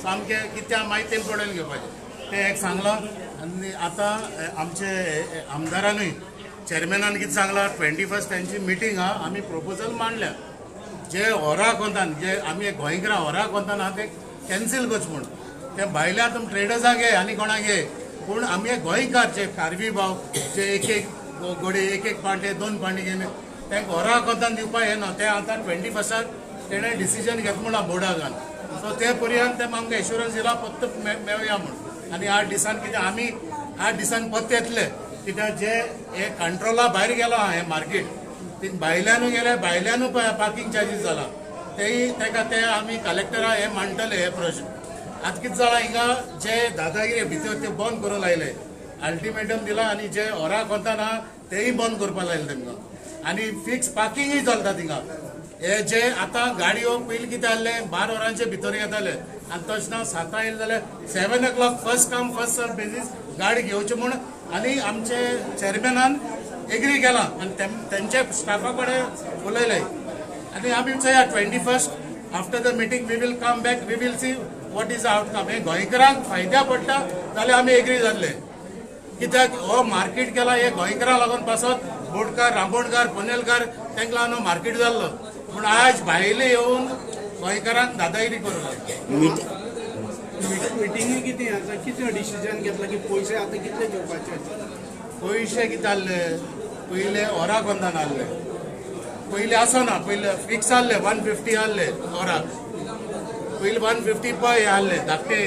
सामकें कित्याक मागीर तें पडून घेवपाचें तें एक सांगलां. आनी आतां आमचे आमदारानूय चेअरमॅनान कितें सांगलां 21 तेंची मिटींग आहा, आमी प्रपोजल मांडल्या जे होरा कोंतान जे आमी गोंयकारां होरा कोंतान आहा ते कॅन्सील करचें म्हूण. ते भायल्या तुमी ट्रेडर्सांक घे आनी कोणाक घे, पूण आमी गोंयकार जे खारवी भाव जे एक एक गोडे एक एक पांटे 2 पांटे घेवन तांकां होरा कोंतान दिवपाक येना. ते आतां 21 तेणें डिसिजन घेत म्हणलां बोर्डान. सो ते पर्यंत ते आमकां एश्युरन्स दिला फक्त मेळया म्हूण. आनी 8 दिसान कितें आमी 8 दिसान पत्ते येतले कित्याक जे हे कंट्रोला भायर गेलो आहा हें मार्केट ती भायल्यानूय गेले, भायल्यानूय पार्किंग चार्जीस जाला तेय ताका ते आमी कलेक्टरा हे मांडटले हे प्रश्न. आतां कितें जालां हिंगा जे दादागिरी भितर ते बंद करूंक लायले, अल्टिमेटम दिला आनी जे होरा कोंतान आहा तेय बंद करपाक लायले तांकां. आनी फिक्स पार्किंगूय चलता थिंगा. हे जे आतां गाडयो पयलीं कितें आहलें 12 वरांचे भितर येताले आनी तशें ना 7 येयले जाल्यार 7 o'clock first come first serve basis गाडी घेवची म्हूण आनी आमचे चेअरमॅनान एग्री केलां आनी तेंच्या स्टाफा कडेन उलयले. आनी आमी चोया 21 after the meeting we will come back, we will see what is the outcome. हे गोंयकारांक फायद्या पडटा जाल्यार आमी एग्री जातले कित्याक हो मार्केट केला हे गोंयकारांक लागून पासत बोटकार रांबोणकार पनेलकार तांकां लागून मार्केट जाल्लो, पूण आज भायले येवन गोंयकारांक दादागिरी करूंक लागले. मिटिंगे कितें आतां कितें डिसिजन घेतला की पयशे आतां कितले घेवपाचे? पयशे कितें आहले पयले वराक कोंतान आहले, पयलीं आसना, पयलीं फिक्स आहले 150 आहले वराक, पयलीं 150 पय आहले धाकटे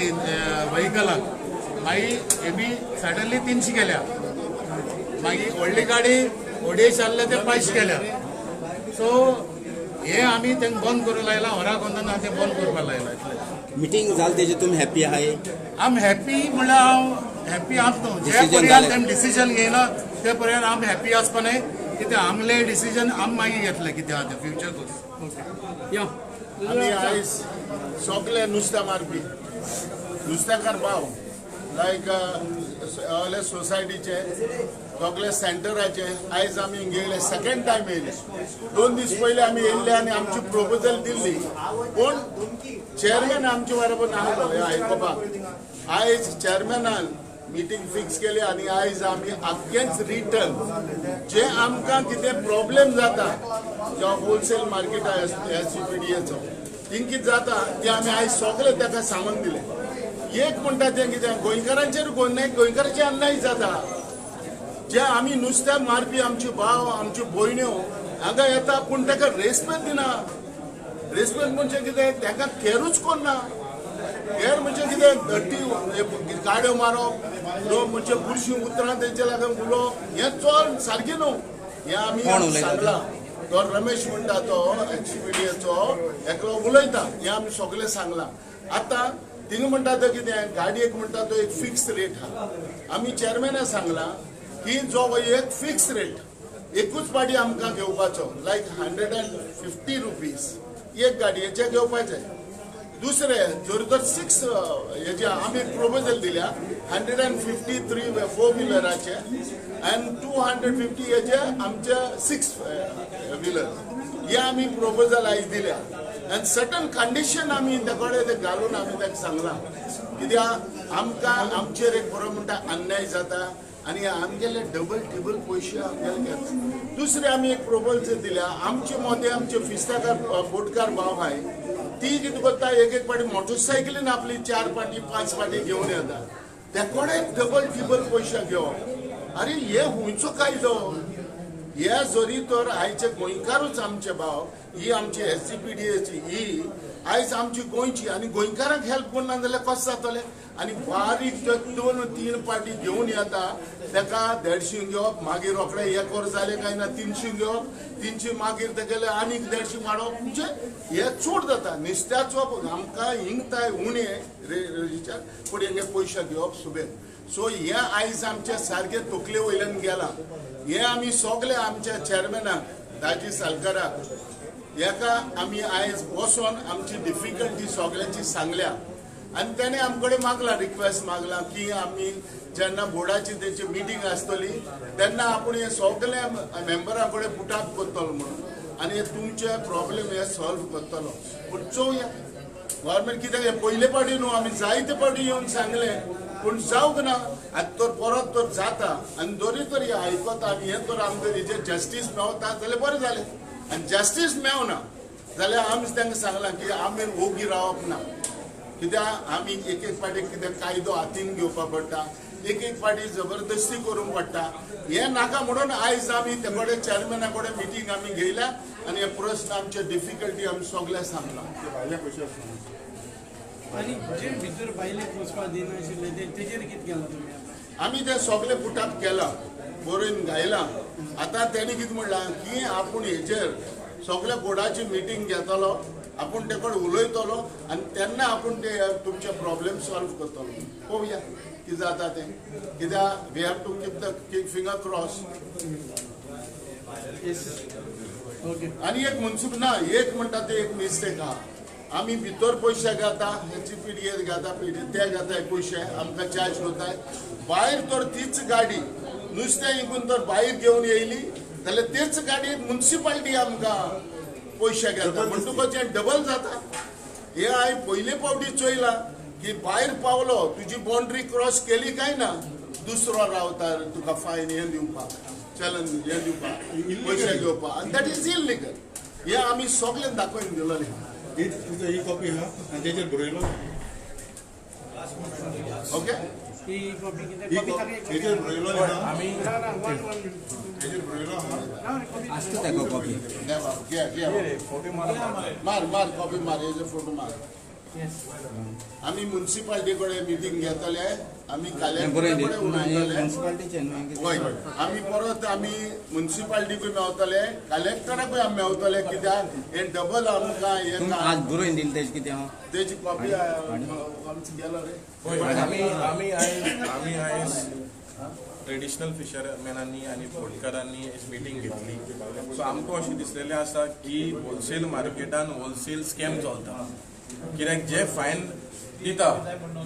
व्हेकलाक, मागीर हेमी सडनली 300 केल्या, मागीर व्हडली गाडी 250 आहले ते 500 केल्या. सो हे आमी तांकां बंद करूंक लायलां, वराक कोंतान आहा तें बंद करपाक लायलां. इतलें मिटींग जाली तेजे तुमी हॅप्पी आहाय? आम हॅप्पी म्हणल्यार हांव हॅप्पी आसा न्हू, जे पर्यंत तेम डिसिजन घेयना ते पर्यंत आम हॅप्पी आसपा न्हय कित्याक आमले डिसिजन आम मागीर घेतले कितें आहा तें फ्युचर कोर्स. या आमी आयज सगळे नुस्तें मारपी नुस्तेकार भाव लायक सगळे सोसायटीचे सगळे सेंटराचे आयज आमी येयले सेकंड टायम येयले. 2 दीस पयले आमी येयल्ले आनी आमची प्रपोजल दिल्ली, पूण चेअरमॅन आमचे बरोबर नाहलो हें आयकुपाक. आयज चेअरमॅनान मिटींग फिक्स केली आनी आयज आमी आख्खेंच रिटर्न जे आमकां कितें प्रॉब्लेम जाता जेव्हा होलसेल मार्केट SGPDAचो थिंग कितें जाता तें आमी आयज सगळें ताका सांगून दिलें. एक म्हणटा तें कितें गोंयकारांचेर गोंयकारांचेर अन्याय जाता. जे आमी नुस्तें मारपी आमचे भाव आमच्यो भयण्यो हांगा येता पूण ताका रेस्पेद दिना. रेस्पेद म्हणजे कितें ताका केरूच कोन्ना. केर म्हणजे कितें धट्टी गाड्यो मारप लोक म्हणजे बुरशीं उतरां तेंचे लागून उलोवप हें चड सारकें न्हू. हें आमी सांगलां. तो रमेश म्हणटा तो SGPDAचो एकलो उलयता, हें आमी सगळें सांगलां. आतां थिंगा म्हणटा तो कितें गाडयेक म्हणटा तो एक फिक्स रेट आहा. आमी चेअरमॅनाक सांगलां की जो एक फिक्स रेट एकूच पाटी आमकां घेवपाचो लायक 150 रुपीज एक गाडयेचे घेवपाचे. दुसरे जर तर 6 हेजे आमी प्रपोजल दिल्या 153 4 व्हिलराचे आनी 250 हेजे आमचे 6 व्हिलर हे आमी प्रपोजल आयज दिल्या. आनी सर्टन कंडिशन आमी ते कडेन ते घालून आमी ताका सांगलां कित्याक आमकां आमचेर एक बरो म्हणटा अन्याय जाता आनी आमगेले डबल टिबल पयशे आमगेले घेता. दुसरे आमी एक प्रपोजल दिल्या आमचे मदें आमचे फिस्ताकार बोटकार भाव आहाय ती कितें करता एक एक पाटी मोटरसायकलीन आपली 4 पाटी 5 पाटी घेवन येता त्या कडेन डबल टिबल पयशे घेवप. आरे हे खंयचो कायदो? हे जरी तर आयचे गोंयकारूच आमचे भाव ही आमची SGPDAची ही आयज आमची गोंयची आनी गोंयकारांक हेल्प करना जाल्यार कशें जातलें? आनी बारीक 2-3 पाटी घेवन येता ताका 150 घेवप, मागीर रोखडे एक वर जालें काय ना 300 घेवप, 300 मागीर तेगेले आनीक 150 वाडोवप म्हणजे हे चड जाता. नुस्त्याचो आमकां हिंगताय उणें रेटीच्यार पूण हेंगे पयशे घेवप सुबेर. सो हे आयज आमच्या सारकें तकले वयल्यान गेलां. हे आमी सगळे आमच्या चेअरमॅनाक दाजी सालकाराक हेका आमी आयज बसोन आमची डिफिकल्टी सगळ्यांची सांगल्या आनी तेणें आमचे कडेन मागला, रिक्वेस्ट मागला की आमी जेन्ना बोर्डाची तेंची मिटींग आसतली तेन्ना आपूण हे सगळे मेंबरां कडेन पुटाप करतलो म्हणून आनी हे तुमचे प्रॉब्लेम हे सॉल्व करतलो. पूण चोवया. गव्हर्मेंट कित्याक पयले फावटी न्हू, आमी जायते फावटी येवन सांगलें पूण जावंक ना. आतां तर परत तर जाता आनी दोरी तर हें आयकता आनी हें तर आमकां हेजेर जस्टीस मेवता जाल्यार बरें जालें. आनी जस्टीस मेवना जाल्यार आमी तांकां सांगलां की आमी ओगी रावप ना, कित्याक आमी एक एक फावटी कित्याक कायदो हातीन घेवपाक पडटा, एक एक फावटी जबरदस्ती करूंक पडटा. हें नाका म्हणून आयज आमी ते कडेन चॅरमॅना कडेन मिटींग आमी घेयल्या आनी हे प्रस्न आमचे डिफिकल्टी आमी सगळे सांगला. आनी जे भितर बायलेक वचपाक दिनाशिल्ले तेजेर कितें केलां तुमी? आमी ते सगळे पुटअप केलां, बरोवन घायलां. आतां तेणी कितें म्हणलां की आपूण हेजेर सगळे बोर्डाची मिटींग घेतलो, आपूण ते कडेन उलयतलो आनी तेन्ना आपूण ते तुमचे प्रॉब्लेम सॉल्व करतलो. पळोवया कितें जाता तें, कित्याक we have to keep the finger cross. आनी एक मुन्सिपल ना, एक म्हणटा ते एक मिस्टेक आहा, आमी भितर पयशे घेता, हेची पीडीएस घेता, पीडी ते घेताय पयशे आमकां चार्ज करताय. भायर तर तीच गाडी नुस्तें विकून तर भायर घेवन येयली जाल्यार तेच गाडयेक मुन्सिपालिटी आमकां पयशे घेता, म्हणटकच हें डबल जाता. हें हांवें पयले फावटी चोयलां की भायर पावलो तुजी बाउंड्री क्रॉस केली काय ना दुसरो रावता तुका फायन हें दिवपाक, चलन हें दिवपाक, पयशे घेवपाक, आनी that is illegal. हें आमी सगळ्यांक दाखोवन दिलोलें. ही कॉपी आहा आनी तेजेर बरयलो. ओके, हेजेर बरयलो आमी, हेजेर बरयलो आहा. आसता ताका कॉपी. मार मार कॉपी मार, हेजो फोटो मार. आमी मुन्सिपालिटी कडेन मिटींग घेतले, आमी कलेक्टरा कडेन उलयतले, आमी परत आमी मुन्सिपालिटीकूय मेवतले, कलेक्टराकूय आमी मेवतले, कित्याक हें डबल आमकां हें आज बरोवन दिलें तेजें कितें आहा तेजी कॉपी आमची गेलो रे. आमी आमी आमी आयज ट्रेडिशनल फिशरमॅनांनी आनी बोटकारांनी मिटींग घेतली. सो आमकां अशें दिसलेलें आसा की होलसेल मार्केटान होलसेल स्कॅम चलता, कित्याक जे फायन दिता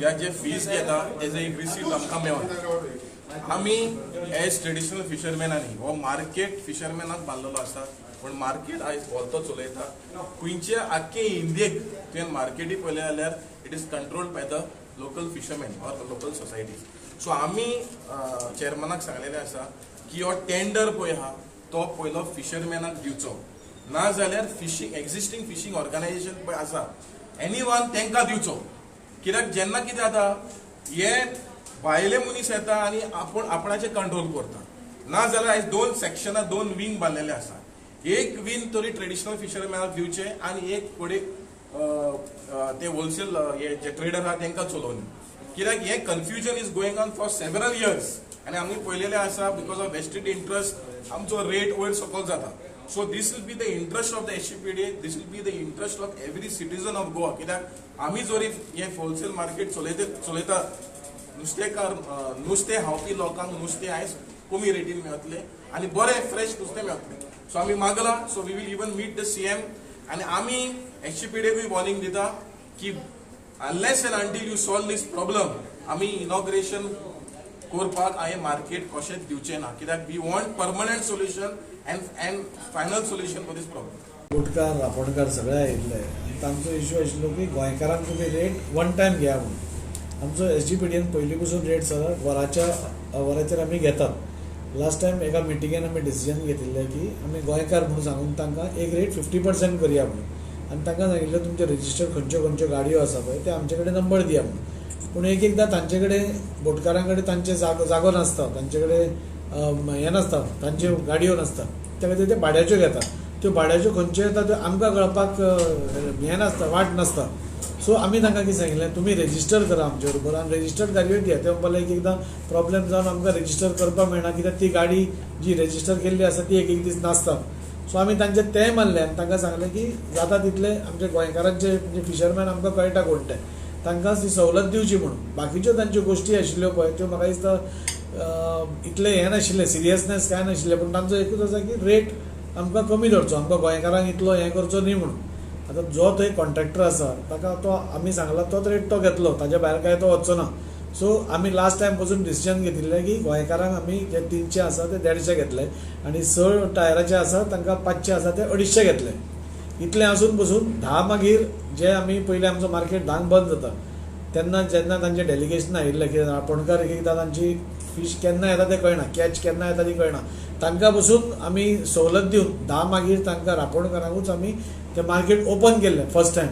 या जे फीस घेता तेजे एक रिसीट आमकां मेळना. आमी एज ट्रेडिशनल फिशरमॅनांनी हो मार्केट फिशरमॅनाक बांदलेलो आसा, पूण मार्केट आयज भोलतो चलयता. खंयचे आख्खे इंडियेक तुवें मार्केटी पळयलें जाल्यार it is controlled by the local fisherman or local societies. So आमी चेअरमॅनाक सांगलेलें आसा की हो टेंडर पळय आहा तो पयलो फिशरमॅनाक दिवचो, ना जाल्यार फिशींग एक्झिस्टींग फिशींग ऑर्गनायझेशन पळय आसा एनी वन तांकां दिवचो. कित्याक जेन्ना कितें जाता हे भायले मनीस येता आनी आपूण आपणाचें कंट्रोल करता. ना जाल्यार आयज दोन सेक्शनां दोन विंग बांदलेले आसा, एक विंग तरी ट्रेडिशनल फिशरमॅनाक दिवचें आनी एक फुडें ते होलसेल हे जे ट्रेडर आहा तांकां चलोवनी. कित्याक हें confusion is going on for several years आनी आमी पळयलेलें आसा because of vested interest आमचो रेट वयर सकयल जाता. So this will be the interest of the SGPDA, this will be the interest of every citizen of Goa. कित्याक आमी जरी हें होलसेल मार्केट चलयता नुस्तेकार नुस्तें खावपी लोकांक नुस्तें आयज कमी रेटीन मेळटलें आनी बरें फ्रेश नुस्तें मेळटलें. सो आमी मागला, so we will even meet the CM आनी आमी एसजीपीडीएकूय वॉर्निंग दिता की unless and until you solve this problem आमी इनॉग्रेशन करपाक हांवें मार्केट कशेंच दिवचें ना, कित्याक we want permanent solution and final solution for this problem. बोटकार रापणकार सगळे आयिल्ले आनी तांचो इश्यू आशिल्लो की गोंयकारांक तुमी रेट वन टायम घेया म्हणून. आमचो एसजीपीडीएन पयलीं पसून रेट सर वराच्या वराचेर आमी घेतात. लास्ट टायम एका मिटिंगेन आमी डिसिजन घेतिल्लें की आमी गोंयकार म्हणून सांगून तांकां एक रेट 50% करया म्हणून, आनी तांकां सांगिल्लें तुमचे रजिस्टर खंयच्यो खंयच्यो गाडयो आसा पळय ते आमचे कडेन नंबर दिया म्हणून. पूण एक एकदां तांचे कडेन बोटकारां कडेन तांचे जागो नासता, तांचे कडेन हें नासता, तांच्यो गाडयो नासता, त्या खातीर ते भाड्याच्यो घेता. त्यो भाड्याच्यो खंयच्यो येता त्यो आमकां कळपाक हें नासता, वाट नासता. सो आमी तांकां कितें सांगिल्लें तुमी रेजिस्टर करा आमचे बरोबर आनी रेजिस्टर्ड गाडयो दिया. ते म्हणपाक एक एकदां प्रॉब्लेम जावन आमकां रेजिस्टर करपाक मेळना, कित्याक ती गाडी जी रेजिस्टर केल्ली आसा ती एक एक दीस नासता. सो आमी तांचे तें मानलें आनी तांकां सांगलें की जाता तितले आमचे गोंयकारांचे म्हणजे फिशरमॅन आमकां कळटा कोण ते, तांकां ती सवलत दिवची म्हणून. बाकीच्यो तांच्यो गोश्टी आशिल्ल्यो पळय त्यो म्हाका दिसता इतलें हें नाशिल्लें, सिरियसनेस कांय नाशिल्लें, पूण तांचो एकूच आसा की रेट आमकां कमी धरचो, आमकां गोंयकारांक इतलो हें करचो न्ही म्हणून. आतां जो थंय कॉन्ट्रॅक्टर आसा ताका तो आमी सांगला तोच रेट तो घेतलो, ताज्या भायर कांय तो वचचो ना. सो आमी लास्ट टायम पसून डिसिजन घेतिल्लें की गोंयकारांक आमी जे 300 आसा ते 150 घेतले आनी 6 टायराचे आसा तांकां 500 आसा ते 250 घेतले. इतलें आसून पसून 10 मागीर जे आमी पयलीं आमचो मार्केट 10 बंद जाता तेन्ना जेन्ना तांचें डेलिगेशन आयिल्लें की रापणकार एक एकदां तांची फीश केन्ना येता तें कळना, कॅच केन्ना येता ती कळना, तांकां पसून आमी सवलत दिवन 10 मागीर तांकां रापणकारांकूच आमी तें मार्केट ओपन केल्लें फर्स्ट टायम.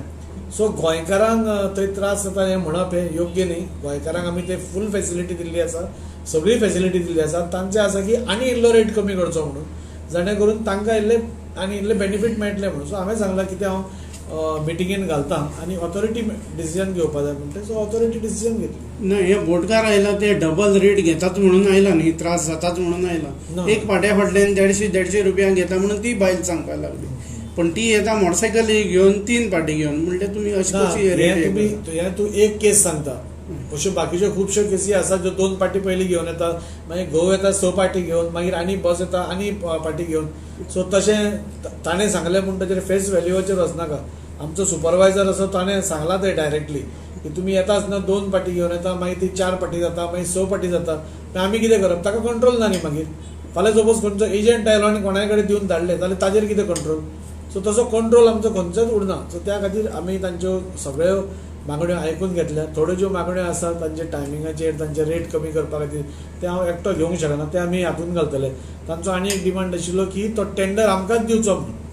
सो गोंयकारांक थंय त्रास जाता हें म्हणप हें योग्य न्ही. गोंयकारांक आमी ते फूल फेसिलिटी दिल्ली आसा, सगळी फेसिलिटी दिल्ली आसा. तांचें आसा की आनी इल्लो रेट कमी करचो म्हणून, जाणे करून तांकां इल्ले आनी इल्ले बेनिफीट मेळटलें म्हणून. सो हांवें सांगलां कितें हांव मिटिंगेन घालता आनी ऑथॉरिटी डिसिजन घेवपा जाय म्हणटा. सो ऑथॉरिटी डिसिजन घेतली. ना, हे बोटकार आयला ते डबल रेट घेतात म्हणून आयला न्ही, त्रास जातात म्हणून आयला. एक पाट्या फाटल्यान 150-150 रुपया घेता म्हणून ती बायल सांगपाक लागली, पण ती येता मोटरसायकली घेवन 3 पाटी घेवन, म्हणल्यार तुमी अशें कशी रेट? हें तूं एक केस सांगता, अश्यो बाकीच्यो खुबश्यो केसी आसात ज्यो 2 पाटी पयलीं घेवन येता, मागीर घोव येता 6 पाटी घेवन, मागीर आनी बस येता आनी पाटी घेवन. सो तशें ताणें सांगलें म्हूण ताचेर फेस व्हॅल्यूचेर वचनाका. आमचो सुपरवायजर आसा ताणें सांगलां थंय डायरेक्टली की तुमी येता आसतना 2 पाटी घेवन येता, मागीर ती 4 पाटी जाता, मागीर 6 पाटी जाता. मागीर आमी कितें करप? ताका कंट्रोल ना न्ही. मागीर फाल्यां सपोज खंयचो एजंट आयलो आनी कोणाय कडेन दिवन धाडलें जाल्यार ताजेर कितें कंट्रोल? सो तसो कंट्रोल आमचो खंयचोच उरना. सो त्या खातीर आमी तांच्यो सगळ्यो मागण्यो आयकून घेतल्या. थोड्यो ज्यो मागण्यो आसात तांचे टायमिंगाचेर, तांचे रेट कमी करपा खातीर, ते हांव एकटो घेवंक शकना, ते आमी हातून घालतले. तांचो आनी एक डिमांड आशिल्लो की तो टेंडर आमकांच दिवचो म्हणून.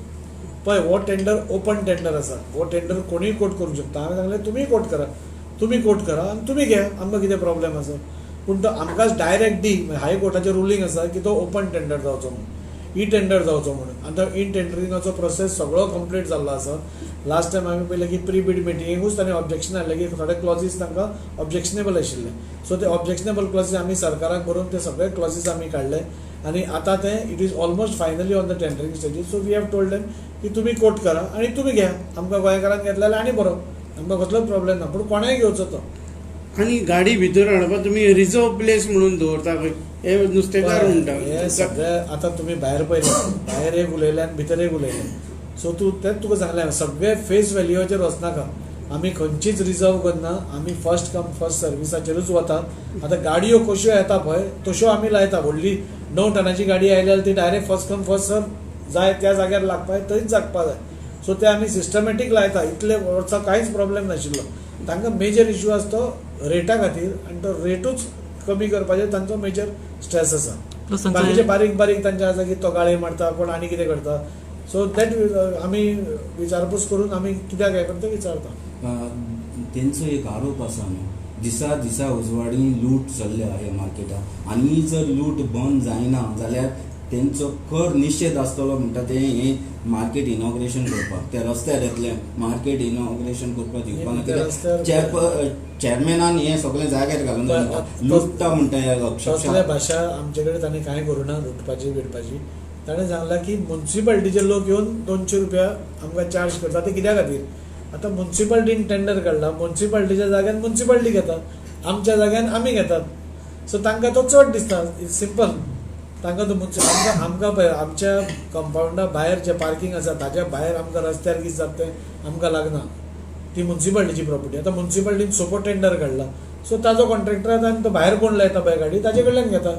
पळय, हो टेंडर ओपन टेंडर आसा, हो टेंडर कोणूय कोट करूंक शकता. हांवें सांगलें तुमीय कोट करा, तुमी कोट करा आनी तुमी घे, आमकां कितें प्रॉब्लेम आसा. पूण तो आमकांच डायरेक्ट दी. हायकोर्टाचें रुलींग आसा की तो ओपन टेंडर जावचो म्हणून, ई टेंडर जावचो म्हणून. आनी तो ई टेंडरिंगाचो प्रोसेस सगळो कंप्लीट जाल्लो आसा. लास्ट टायम आमी पळयलें की प्री बीड मिटिंगेकूच तांणी ऑब्जेक्शन हाडलें की थोडे क्लॉजीस तांकां ऑब्जेक्शनेबल आशिल्ले. सो ते ऑब्जेक्शनेबल क्लॉजीस आमी सरकाराक बरोवन ते सगळे क्लॉजीस आमी काडले आनी आतां ते it is almost finally on the tendering stages. So we have told them की तुमी कोट करा आनी तुमी घ्या, आमकां गोंयकारान घेतले जाल्यार आनी बरो, आमकां कसलोच प्रॉब्लेम ना, पूण कोणाय घेवचो तो. आनी गाडी भितर हाडपाक तुमी रिजर्व प्लेस म्हणून दवरता खंय, हे नुस्तेकार म्हणटा हे सगळे. आतां तुमी भायर पळयलें, भायर एक उलयलें आनी भितर एक उलयलें. सो तूं तेंच तुका सांगलें, सगळे फेस व्हॅल्यूचेर वचनाका. आमी खंयचीच रिजर्व करना, आमी फर्स्ट कम फर्स्ट सर्विसाचेरूच वता. आतां गाडयो कश्यो येता पळय तश्यो आमी लायता. व्हडली 9 टनाची गाडी आयली जाल्यार ती direct first come first serve जाय त्या जाग्यार लागपाक, थंयच जागपा जाय. सो ते आमी सिस्टमॅटीक लायता. इतले वर्सां कांयच प्रॉब्लेम नाशिल्लो. तांकां मेजर इश्यू आसा तो रेटा खातीर, आनी तो रेटूच कमी करपाचेर तांचो मेजर स्ट्रेस आसा. बाकीचे बारीक बारीक तांचे आसा की तो गाळी मारता, कोण आनी कितें करता. सो that आमी विचारपूस करून आमी कित्याक हें करता विचारता. तेंचो एक आरोप आसा न्हू, दिसा दिसा उजवाडी लूट चल्ल्या ह्या मार्केटात, आनी जर लूट बंद जायना जाल्यार तेंचो खर निशेध आसतलो म्हणटा ते हें मार्केट इनॉग्रेशन करपाक, ते रस्त्यार येतले मार्केट इनॉग्रेशन करपाक दिवपाक ना. कित्याक चॅरमॅनान हें सगळें जाग्यार घालून लुट्टा म्हणटा. तसल्या भाशा आमचे कडेन ताणें कांय करूं ना, लुटपाची बिटपाची. ताणें सांगलां की मुन्सिपालिटीचे लोक येवन 200 रुपया आमकां चार्ज करता, ते कित्या खातीर? आतां मुन्सिपालिटीन टेंडर काडला, मुन्सिपालिटीच्या जाग्यान मुन्सिपालिटी घेता, आमच्या जाग्यान आमी घेतात. सो तांकां तो चड दिसता. It's simple. तांकां तो आमकां पळय आमच्या कंपावंडा भायर जें पार्कींग आसा ताज्या भायर आमकां रस्त्यार कितें जाता तें आमकां लागना, ती मुन्सिपालिटीची प्रॉपर्टी. आतां मुन्सिपालिटीन सोपो टेंडर काडला, सो ताजो कॉन्ट्रॅक्टर आतां आनी तो भायर कोण लायता पळय गाडी ताजे कडल्यान घेता.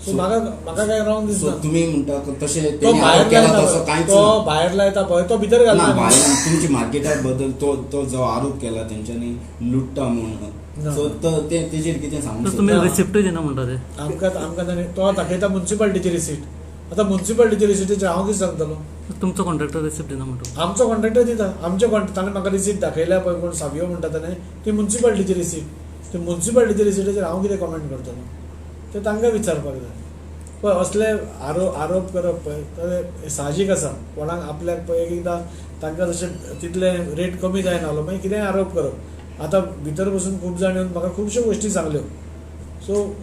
सो म्हाका म्हाका काय रॉंग दिसना. तुमी म्हणटा तशें तो भायर लायता, तो भायर लायता पळय तो भितर घालता. तुमच्या मार्केटा बद्दल तो तो जो आरोप केला तेंच्यांनी लुट्टा म्हणून, सो तेजेर कितें सांगू? तुमी रिसिप्टूय दिना म्हणटा ते आमकां. आमकां तो दाखयता मुन्सिपालिटीची रिसीट. आतां मुन्सिपालिटीची रिसिटीचेर हांव कितें सांगतलो? तुमचो कॉन्ट्रॅक्टर रिसिप्ट दिना म्हणटा. आमचो कॉन्ट्रॅक्टर दिता. आमचे ताणें म्हाका रिसीट दाखयल्या पळय, कोण सावियो म्हणटा ताणें, ती मुन्सिपालिटीची रिसीट. ती मुन्सिपालिटीची रिसिटीचेर हांव कितें कॉमेंट करतलो? ते तांकां विचारपाक जाय. पळय असले आरोप करप पळय साहजीक आसा. कोणाक आपल्याक पळय एक एकदां तांकां जशें तितले रेट कमी जायना जालो मागीर कितेंय आरोप करप. आतां भितर बसून खूब जाण येवन म्हाका खुबश्यो गोश्टी सांगल्यो. सो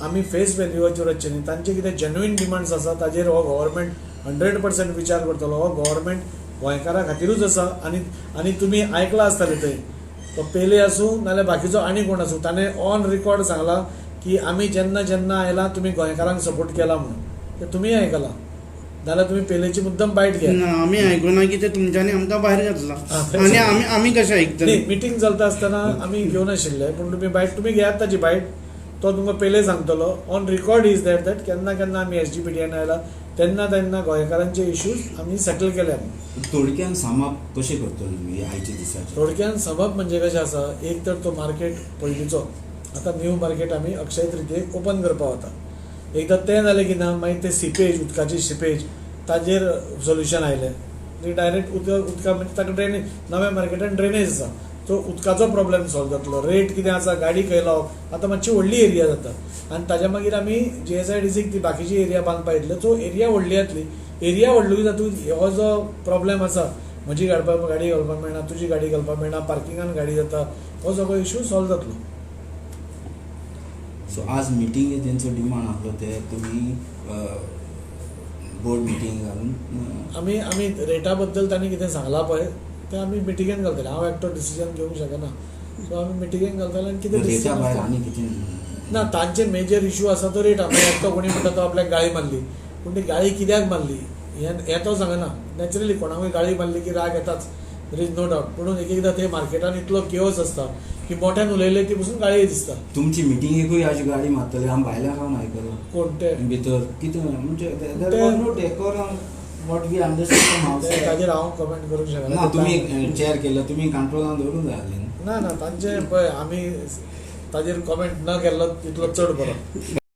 आमी फेस व्हॅल्यूचेर वचचें न्ही. तांचे कितें जेन्युइन डिमांड्स आसा ताजेर हो गव्हर्मेंट 100% विचार करतलो. हो गव्हर्मेंट गोंयकारां खातीरूच आसा. आनी आनी तुमी आयकलां आसतलें थंय, तो पेले आसूं नाल्यार बाकीचो आनी कोण आसूं, ताणें ऑन रिकॉर्ड सांगलां की आमी जेन्ना जेन्ना आयला तुमी गोंयकारांक सपोर्ट केला म्हणून. ते तुमीय आयकलां जाल्यार तुमी पेलेची मुद्दम बायट घ्या. आमी आयकुना की ते तुमच्यांनी आमकां भायर घातला आनी आमी आमी कशें आयकतले? मिटींग चलता आसतना आमी घेवनाशिल्ले, पूण तुमी बायट तुमी घेयात ताची बायट. तो तुमकां पेले सांगतलो on record is that that केन्ना केन्ना आमी SGPDN आयला तेन्ना तेन्ना गोंयकारांचे इश्यूज आमी सेटल केल्यात. थोडक्यान सामाप कशें करतले तुमी आयच्या दिसाचें? थोडक्यान सबब म्हणजे कशें आसा, एक तर तो मार्केट पयलींचो आतां न्यू मार्केट आमी अक्षय तृतीयेक ओपन करपा वता. एकदां तें जालें की ना मागीर ते सिपेज, उदकाची सिपेज ताजेर सोल्युशन आयलें. डायरेक्ट उदक उदका म्हणजे ताका ड्रेनेज, नव्या मार्केटान ड्रेनेज आसा, सो उदकाचो प्रॉब्लेम सॉल्व जातलो. रेट कितें आसा, गाडी खंय लावप, आतां मातशी व्हडली एरिया जाता आनी ताज्या मागीर आमी जीएसआयडीसीक ती बाकीची एरिया बांदपा येतले. सो एरिया व्हडली जातली. एरिया व्हडली की तातूंत हो जो प्रॉब्लेम आसा, म्हजी गाडपा गाडी घालपाक मेळना, तुजी गाडी घालपाक मेळना, पार्किंगान गाडी जाता, हो सगळो इशू सॉल्व जातलो. सो आज मिटिंगे तेंचो डिमांड आहलो ते तुमी बोर्ड मिटींग घालून आमी आमी रेटा बद्दल तांणी कितें सांगलां पळय तें आमी मिटिंगेन घालतले. हांव एकटो डिसिजन घेवंक शकना, सो आमी मिटिंगेन घालतले आनी कितें रेटा डिसिजन भायर आनी कितें ना. तांचे मेजर इशू आसा तो रेटा. मागीर एकटो कोणी म्हणटा तो आपल्याक गाळी मारली, पूण ती गाळी कित्याक मारली हें तो सांगना. नॅचरली कोणाकूय गाळी मारली की राग येताच, there is no doubt. पूण एक एकदां ते मार्केटान इतलो केओस आसता की मोठ्यान उलयले ती पसून गाळी दिसता. तुमची मिटिंगेकूय आज गाडी मारतले आमी भायल्यान रावन आयकलो कोण ते भितर कितें म्हणजे there was no decorum what we understand from outside. ताजेर हांव कमेंट करूंक शकना. ना, तुमी चेअर केलो, तुमी कंट्रोलान दवरूंक जाय आसलें. ना ना, तांचे पळय आमी ताजेर कमेंट न केल्लो तितलो चड बरो.